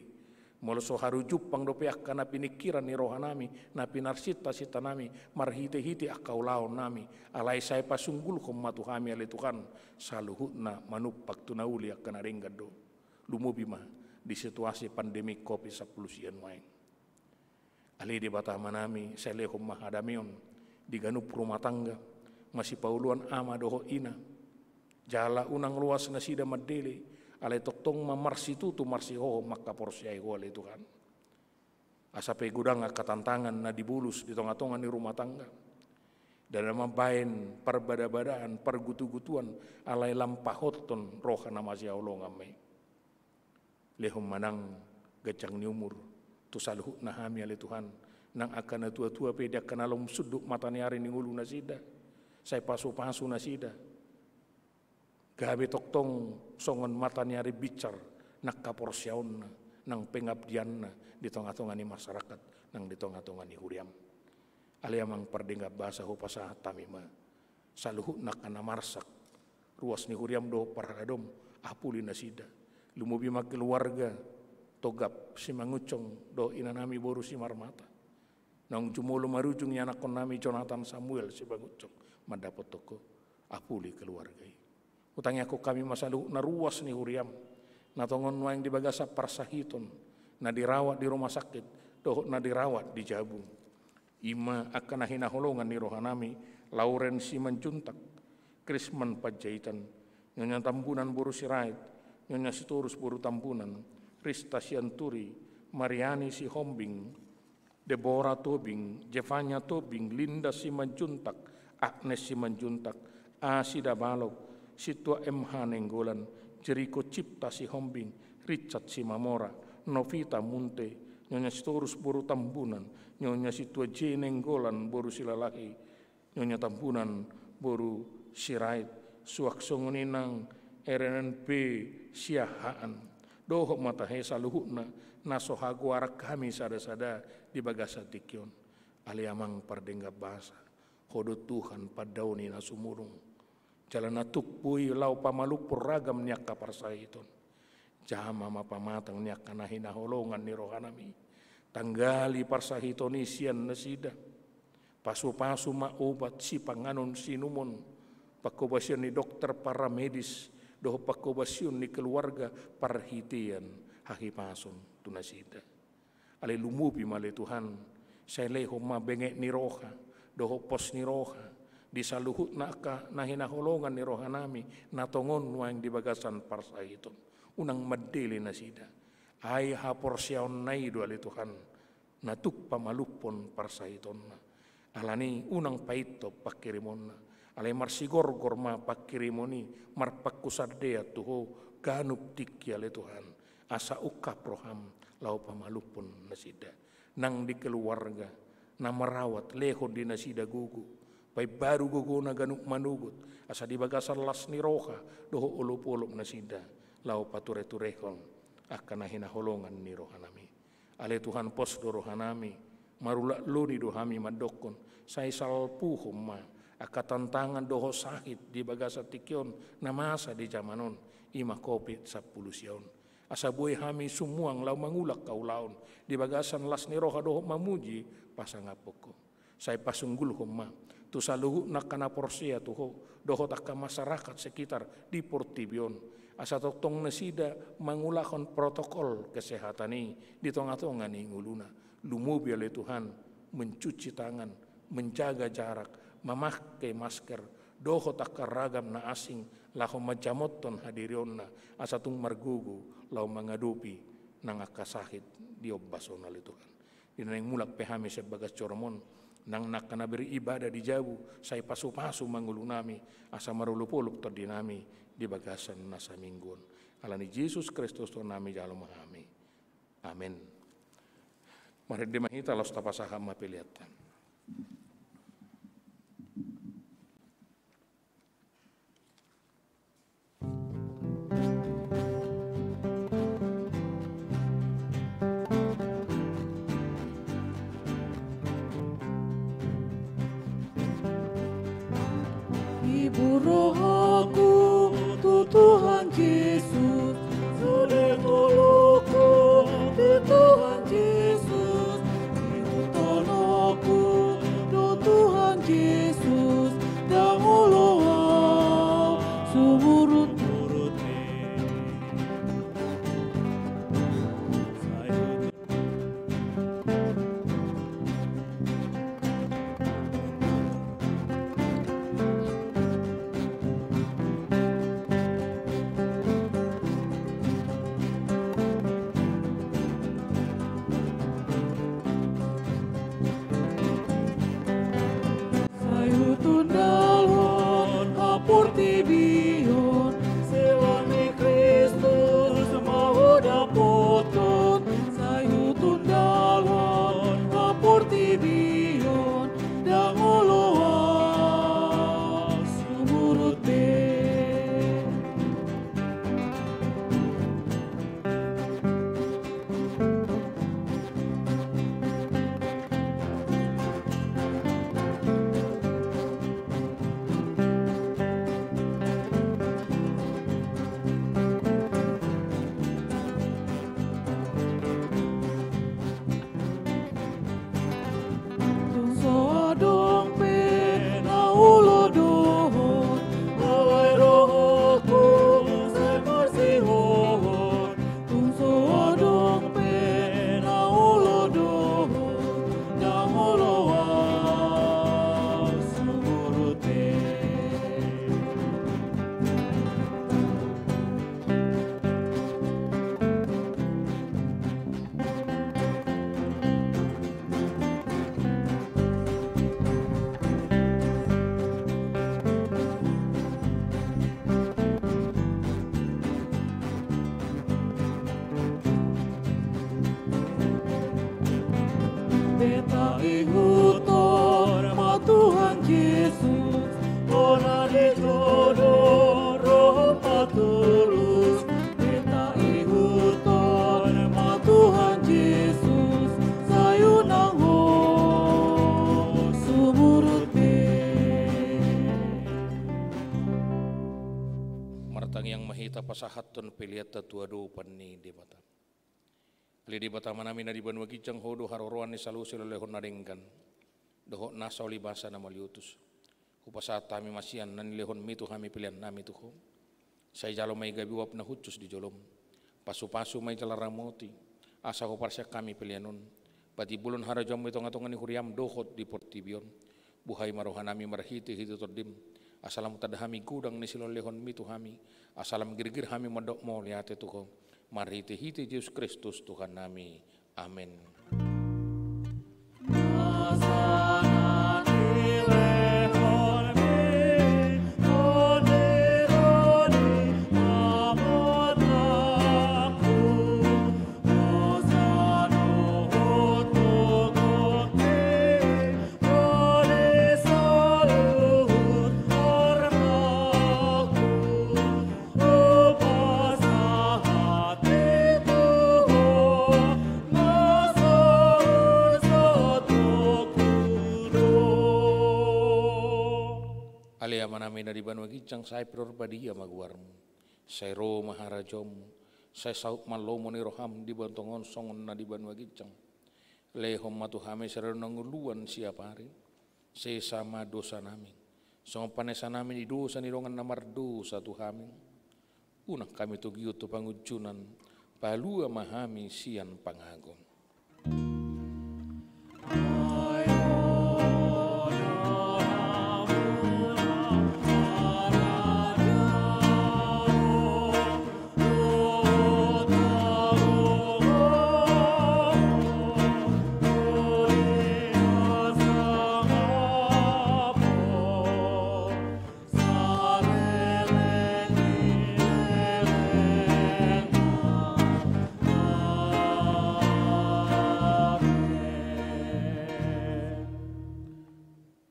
molo so haru jumpang dope angka na piningkiran ni rohanami, na pinarsinta-sintanami marhite-hite angka ulaonnami, alai sai pasunggulhon ma tu hami ale Tuhan, saluhutna manumpak tu na uli angka na denggan do. Lumobi ma di situasi pandemi Covid sampulu sia nuaeng. Ale Debata Amanami, sai lehon ma hadameon di ganup rumah tangga, masipaoloan ama dohot ina. Jala unang loas nasida mandele, alai tongtong ma marsitutu marsihohom mangkaporseai Ho ale Tuhan. Asa pe godang angka tantangan na dibolus di tonga-tonga ni rumah tangga, ndada mambahen parbada-badaan, pargutu-gutuan, alai lam pahothon roha na masihaholongan ma i. Lehon ma nang ganjang ni umur tu saluhutna hami ale Tuhan, nang angka na tua-tua pe di angka na lam sundut mata ni ari ni ngolu nasida, sai pasu-pasu nasida. Gabe tongtong songon mata ni ari binsar nang haporseaonna, nang pengabdianna di tonga-tonga ni masyarakat, nang di tonga-tonga ni huriaM. Ale Amang pardenggan basa, hupasahat hami ma saluhutna angka na marsak ruas ni huriaM dohot parhaladoM, apuli nasida. Lumobi ma keluarga Togap Simangunsong dohot inanami boru Simarmata. Naung jumolo marujung ianakkonnami Jonathan Samuel Simangunsong mandapothon Ho, apuli keluarga i. Hutangiangkon hami ma saluhutna ruas ni huriaM na tongon nuaeng di bagasan parsahiton, na dirawat di rumah sakit dohot na dirawat di jabu. I ma angka na hinaholongan ni rohanami, Lauren Simanjuntak, Krisman Panjaitan, Nyonya Tambunan boru Sirait, Nyonya Sitorus boru Tambunan, Rista Sianturi, Mariani Sihombing, Debora Tobing, Jefanya Tobing, Linda Simanjuntak, Agnes Simanjuntak, Asi Dabalok, Sintua M H Nainggolan, Jeriko Cipta Sihombing, Richard Simamora, Novita Munte, Nyonya Sitorus boru Tambunan, Nyonya Sintua J Nainggolan boru Silalahi, Nyonya Tambunan boru Sirait, suang songon i nang R N N P Siahaan. Dohot ma tahe saluhutna na so hagoaran hami sada-sada di bagasan tingki on. Ale Amang pardenggan basa, Ho do Tuhan pandaoni na sumurung, jala na tuk boi laho pamalumhon ragam ni angka parsahiton. Jama ma pamatang ni angka na hinaholongan ni rohanami. Tanggali parsahiton i sian nasida. Pasu-pasu ma obat, sipanganon, siinumon, panghobasion ni dokter, paramedis, dohot panghobasion ni keluarga, parhitean hahipason tu nasida. Ale lumobi ma ale Tuhan, sai lehon ma benget ni roha dohot pos ni roha di saluhutna angka na hinaholongan ni rohanami na tongon nuaeng di bagasan parsahiton. Unang mandele nasida. Ai haporseaonna i do ale Tuhan na tuk pamalumhon parsahitonna. Alani unang paintohon panghirimonna. Alai marsigorgor ma panghirimon i marpangkusandea tu Ho ganup tingki ale Tuhan. Asa ungkap roham laho pamalumhon nasida. Nang di keluarga na marawat, lehon di nasida gogo. Paimbaru gogona ganup manogot, asa di bagasan las ni roha dohot olop-olop nasida laho pature-turehon angka na hinaholongan ni rohanami. Ale Tuhan, pos do rohanami, marulak lodi do hami mandokkon, sai salpuhon ma angka tantangan dohot sahit di bagasan tingki on na masa di jaman on, i ma Covid sampulu sia on. Asa boi hami sumuang laho mangulak haulaon di bagasan las ni roha dohot mamuji pasangaphon Ho. Sai pasunggulhon ma tu saluhutna angka na porsea tu Ho dohot angka masyarakat sekitar di portibi on, asa tongtong nasida mangulahon protokol kesehatan i di tonga-tonga ni ngoluna. Lumobi ale Tuhan, mencuci tangan, menjaga jarak, mamake masker, dohot angka ragam na asing laho manjamothon hadirionna, asa tung margogo laho mangadopi nang angka sahit di ombas on ale Tuhan. Di na naeng mulak pe hami sian bagas joro on, nang angka na beribadah di jabu, sai pasu-pasu ma ngolunami, asa marolop-olop tondinami di bagasan na saminggu on. Alani Jesus Kristus Tuhannami jalo ma hami. Amen. Marende ma hita laos tapasahat ma peleanta. Hibur rohaku tu Tuhan Jesus, sude ngolungku di Tuhan Jesus, ihut tanoku do Tuhan Jesus, ndang olo au sumurut-murut be. Sai hutundalhon haportibion, silang ni Kristus ma hudapothon. Sai hutundalhon haportibion, ndang olo au sumurut be. Pasahathon peleanta tu adopan ni Debata. Ale Debata Amanami na di banua ginjang, Ho do haroroan ni salose lelehon na denggan dohot nasa oli basa na mauliutus. Hupasahat hami ma sian na nilehonMi tu hami peleannami tu Ho. Sai jalo ma i gabe uap na hushus di joloM. Pasupasu ma i jala ramoti, asa huparsian hami pelean on patimbulhon harajaonMu di tongatonga ni huriaM dohot di portibi on. Buhai ma rohanami marhitehite TondiM, asa lam tanda hami godang ni silehonLehonMi tu hami, asa lam girgir hami mandok mauliate tu Ho, marhitehite Jesus Kristus Tuhannami. Amen. Ale Amanami na di banua ginjang, sai pinarbadia ma goarMu. Sai ro ma harajaonMu. Sai saut ma lomo ni rohaM di banua tonga on songon na di banua ginjang. Lehon ma tu hami sadari on hangoluan siapari. Sesa ma dosanami, songon panesanami ni dosa ni dongan na mardosa tu hami. Unang hami togihon tu pangunjunan, palua ma hami sian pangago.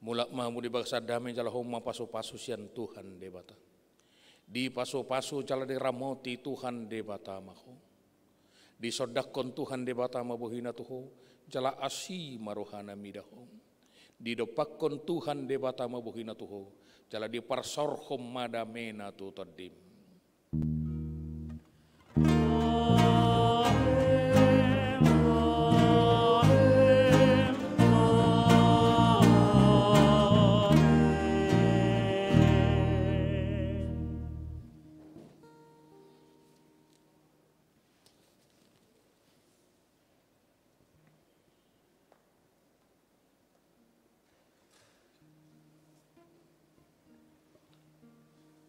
Mulak ma hamu di bagasan dame jala hohom ma pasupasu sian Tuhan Debata. Dipasupasu jala diramoti Tuhan Debata ma ho. Disondangkon Tuhan Debata ma bohina tu ho, jala asi ma rohana mida ho. Didompakkon Tuhan Debata ma bohina tu ho, jala diparsaorhon ma damena tu tondim.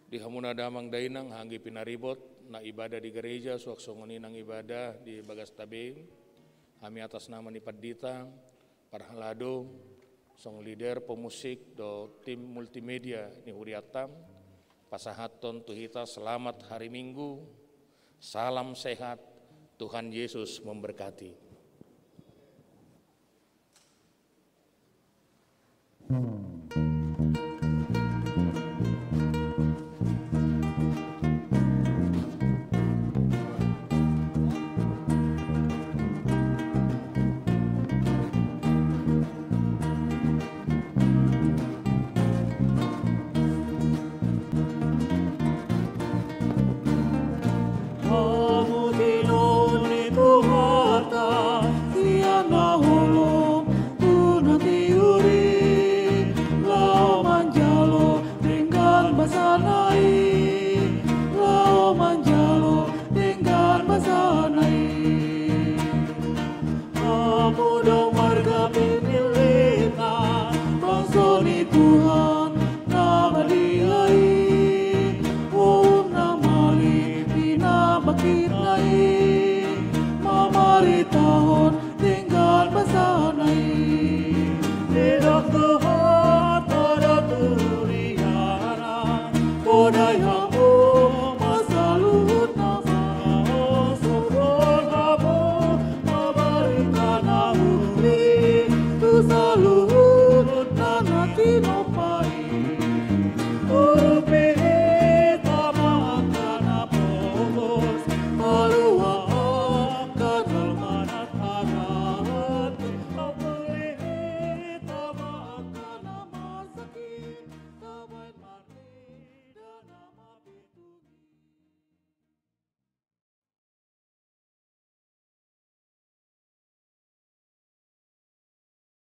Di hamuna damang dainang, anggi pinaribot, na ibadah di gareja, suang songon i nang ibadah di bagasta be, hami atas nama ni pandita, parhalado, song leader, pemusik, do tim multimedia ni hurianta, pasahathon tu hita selamat hari Minggu, salam sehat, Tuhan Yesus memberkati.